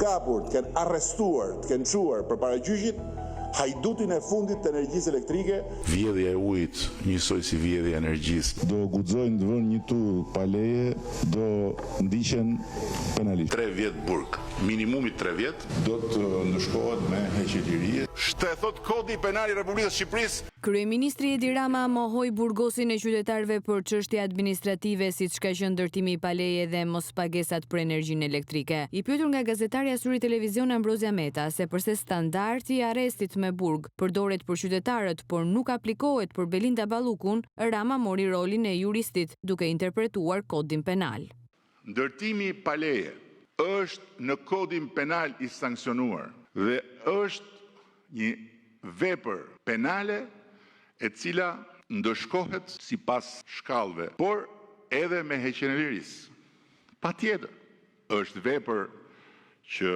kapur, të kenë arrestuar, të kenë çuar përpara gjyqit hajdutin e fundit të energjisë elektrike. Vjedhja e ujit, njësoj si vjedhja e energjisë. Do guxojnë të vënë një tullë pa leje, do ndiqen penalisht. 3 vjet burg. Minimumi 3 vjet. Do të ndëshkohet me heqje lirie. Ç'të thotë Kodi Penal i Republikës së Shqipërisë. Kryeministri Edi Rama mohoi burgosjen e qytetarëve për çështje administrative siç ka qenë ndërtimi pa leje dhe mospagesat për energjinë elektrike. I pyetur nga gazetarja e Syri Televizion Ambrozia Meta se përse standardi i arrestit me burg përdoret për qytetarët, por nuk aplikohet për Belinda Ballukun, Rama mori rolin e juristit duke interpretuar Kodin Penal. Ndërtimi pa leje është në Kodin Penal i sanksionuar dhe është një vepër penale e cila ndëshkohet sipas shkallëve, por edhe me heqjen e lirisë. Patjetër, është vepër që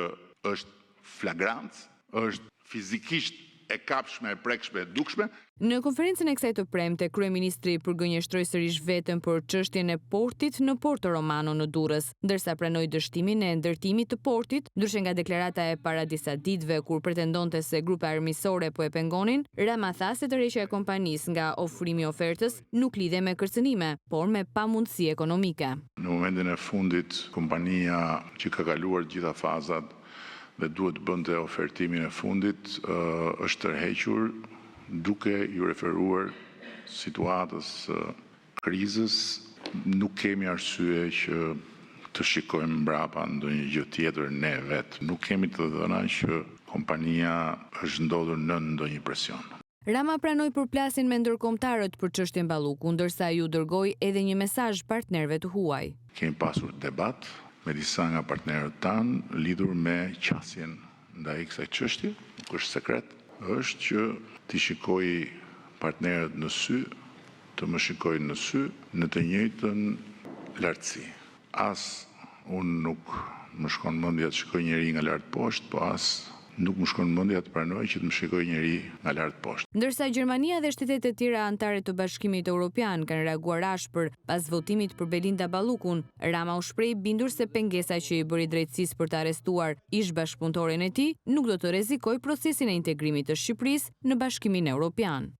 është flagrancë, është fizikisht e kapshme, e prekshme, e dukshme. Në konferencën e kësaj të premte, kryeministri përgënjeshtroi sërish veten për çështjen e portit në Porto Romano në Durrës, ndërsa pranoi dështimin e ndërtimit të portit, ndryshe nga deklarata e para disa ditëve kur pretendonte se grupe armiqësore po e pengonin, Rama tha se tërheqja e kompanisë nga ofrimi i ofertës nuk lidhej me kërcënime, por me pamundësi ekonomike. Në momentin e fundit, kompania që ka kaluar të gjitha fazat dhe duhet të bënte ofertimin e fundit, është tërhequr duke iu referuar situatës së krizës. Nuk kemi arsye që të shikojmë mbrapa ndonjë gjë tjetër ne vetë. Nuk kemi të dhëna që kompania është ndodhur nën ndonjë presion. Rama pranoi përplasjen me ndërkombëtarët për çështjen Balluku, ndërsa iu dërgoi edhe një mesazh partnerëve të huaj. Kemi pasur debat me disa nga partnerët tanë lidhur me qasjen ndaj kësaj çështje, nuk është sekret, është që t'i shikoj partnerët në sy, të më shikojnë në sy, në të njëjtën lartësi. As unë nuk më shkon mendja të shikoj njeri nga lart poshtë, po as nuk më shkon mendja të pranoj që të më shikojë njeri nga lart poshtë. Ndërsa Gjermania dhe shtetet e tjera anëtare të Bashkimit Europian kanë reaguar ashpër pas votimit për Belinda Ballukun, Rama u shpreh i bindur se pengesa që i bëri drejtësisë për të arrestuar ish-bashkëpunëtoren e tij nuk do të rrezikojë procesin e integrimit të Shqipërisë në Bashkimin Europian.